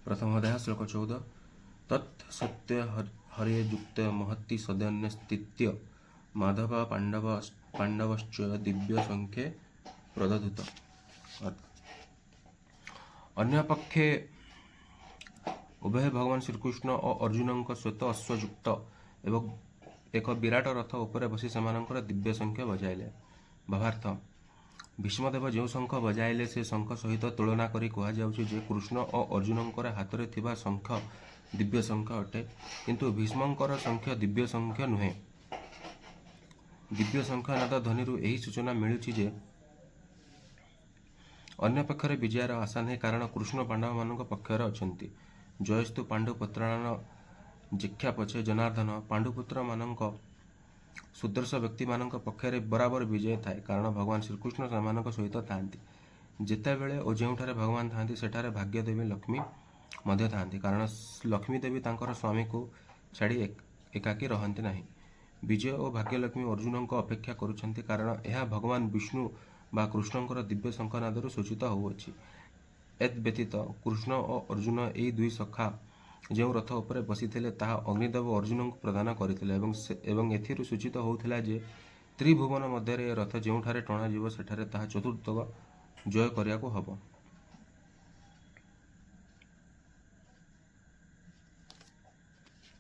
ପ୍ରଥମ ଅଧ୍ୟାୟ, ଶ୍ଲୋକ 14। ତତ୍ ସତ୍ୟ ହରେ ଯୁକ୍ତ ମହତି ସଦନ୍ୟ ସ୍ଥିତ୍ୟ ମାଧବ ପାଣ୍ଡବ ପାଣ୍ଡବଶ୍ଚ ଦିବ୍ୟ ଶଙ୍ଖେ ପ୍ରଦଧୁତ। ଅନ୍ୟ ପକ୍ଷେ ଉଭୟ ଭଗବାନ ଶ୍ରୀକୃଷ୍ଣ ଓ ଅର୍ଜୁନଙ୍କ ଶ୍ୱେତ ଅଶ୍ୱଯୁକ୍ତ ଏବଂ ଏକ ବିରାଟ ରଥ ଉପରେ ବସି ସେମାନଙ୍କର ଦିବ୍ୟ ଶଙ୍ଖ ବଜାଇଲେ। ଭାବାର୍ଥ, ଭୀଷ୍ମଦେବ ଯେଉଁ ଶଙ୍ଖ ବଜାଇଲେ, ସେ ଶଙ୍ଖ ସହିତ ତୁଳନା କରି କୁହାଯାଉଛି ଯେ କୃଷ୍ଣ ଓ ଅର୍ଜୁନଙ୍କର ହାତରେ ଥିବା ଶଙ୍ଖ ଦିବ୍ୟ ଶଙ୍ଖ ଅଟେ, କିନ୍ତୁ ଭୀଷ୍ମଙ୍କର ଶଙ୍ଖ ଦିବ୍ୟ ଶଙ୍ଖ ନୁହେଁ। ଦିବ୍ୟ ଶଙ୍ଖନାଦ ଧ୍ୱନିରୁ ଏହି ସୂଚନା ମିଳୁଛି ଯେ ଅନ୍ୟ ପକ୍ଷରେ ବିଜୟର ଆଶା ନାହିଁ, କାରଣ କୃଷ୍ଣ ପାଣ୍ଡବମାନଙ୍କ ପକ୍ଷରେ ଅଛନ୍ତି। ଜୟସ୍ତୁ ପାଣ୍ଡୁ ପୁତ୍ରାଣାଂ ଯେକ୍ଷା ପଛେ ଜନାର୍ଦ୍ଦନ। ପାଣ୍ଡୁପୁତ୍ରମାନଙ୍କ ସୁଦର୍ଶ ବ୍ୟକ୍ତିମାନଙ୍କ ପକ୍ଷରେ ବରାବର ବିଜୟ ଥାଏ, କାରଣ ଭଗବାନ ଶ୍ରୀକୃଷ୍ଣ ସେମାନଙ୍କ ସହିତ ଥାଆନ୍ତି। ଯେତେବେଳେ ଓ ଯେଉଁଠାରେ ଭଗବାନ ଥାଆନ୍ତି, ସେଠାରେ ଭାଗ୍ୟଦେବୀ ଲକ୍ଷ୍ମୀ ମଧ୍ୟ ଥାଆନ୍ତି, କାରଣ ଲକ୍ଷ୍ମୀ ଦେବୀ ତାଙ୍କର ସ୍ୱାମୀକୁ ଛାଡ଼ି ଏକାକୀ ରହନ୍ତି ନାହିଁ। ବିଜୟ ଓ ଭାଗ୍ୟଲକ୍ଷ୍ମୀ ଅର୍ଜୁନଙ୍କ ଅପେକ୍ଷା କରୁଛନ୍ତି, କାରଣ ଏହା ଭଗବାନ ବିଷ୍ଣୁ ବା କୃଷ୍ଣଙ୍କର ଦିବ୍ୟ ଶଙ୍ଖନାଦରୁ ସୂଚିତ ହେଉଅଛି। ଏତ୍ ବ୍ୟତୀତ କୃଷ୍ଣ ଓ ଅର୍ଜୁନ ଏହି ଦୁଇ ସଖା ଯେଉଁ ରଥ ଉପରେ ବସିଥିଲେ, ତାହା ଅଗ୍ନିଦେବ ଅର୍ଜୁନଙ୍କୁ ପ୍ରଦାନ କରିଥିଲେ ଏବଂ ଏଥିରୁ ସୂଚିତ ହେଉଥିଲା ଯେ ତ୍ରିଭୁବନ ମଧ୍ୟରେ ଏ ରଥ ଯେଉଁଠାରେ ଟଣାଯିବ, ସେଠାରେ ତାହା ଚତୁର୍ଦ୍ଦିଗ ଜୟ କରିବାକୁ ହେବ।